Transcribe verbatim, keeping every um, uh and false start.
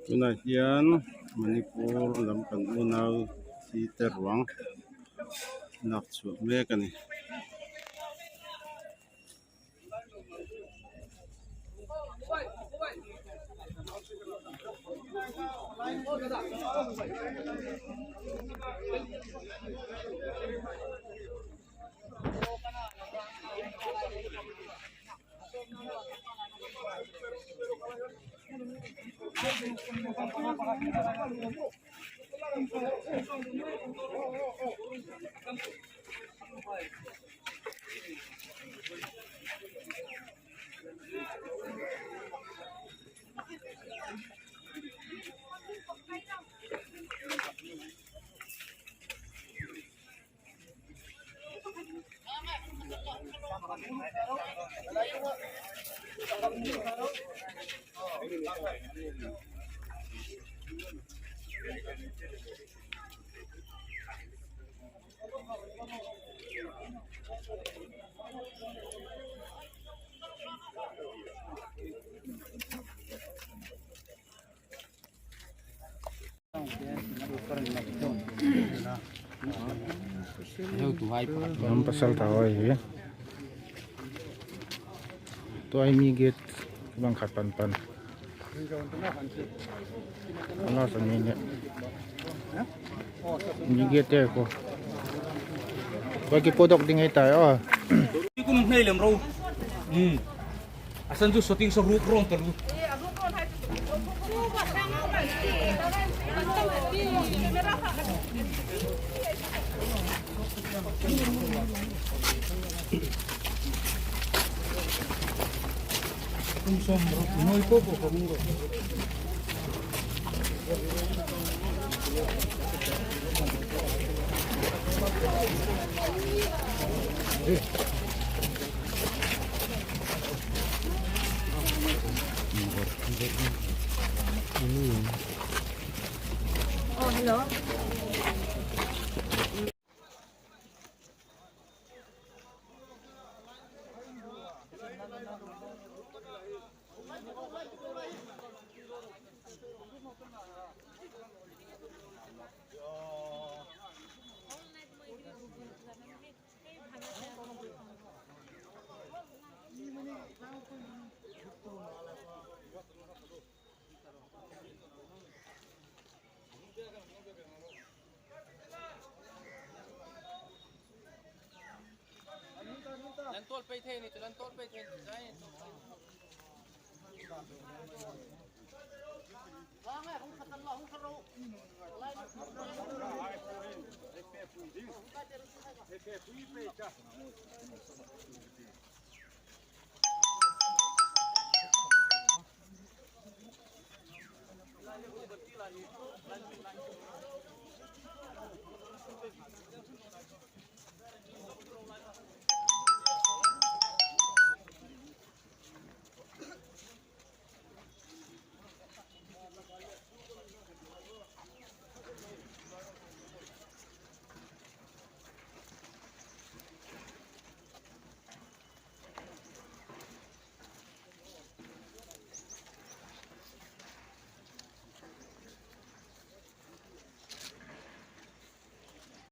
Tuna hian Manipur lam kan unau site ruang nak chuak mek a ni. Lam pasal ta oi hi. Tua i mi gate bang khat pan pan. Ala sa mi ne. Mi gate te ko. Tua ki podok ding ai tai o. Kun nei lem ro. Hmm. Asan chu shooting sa ruk ron ta lu. Oh, hello. Lan tol pei thei ni, lan tol pei thei ni.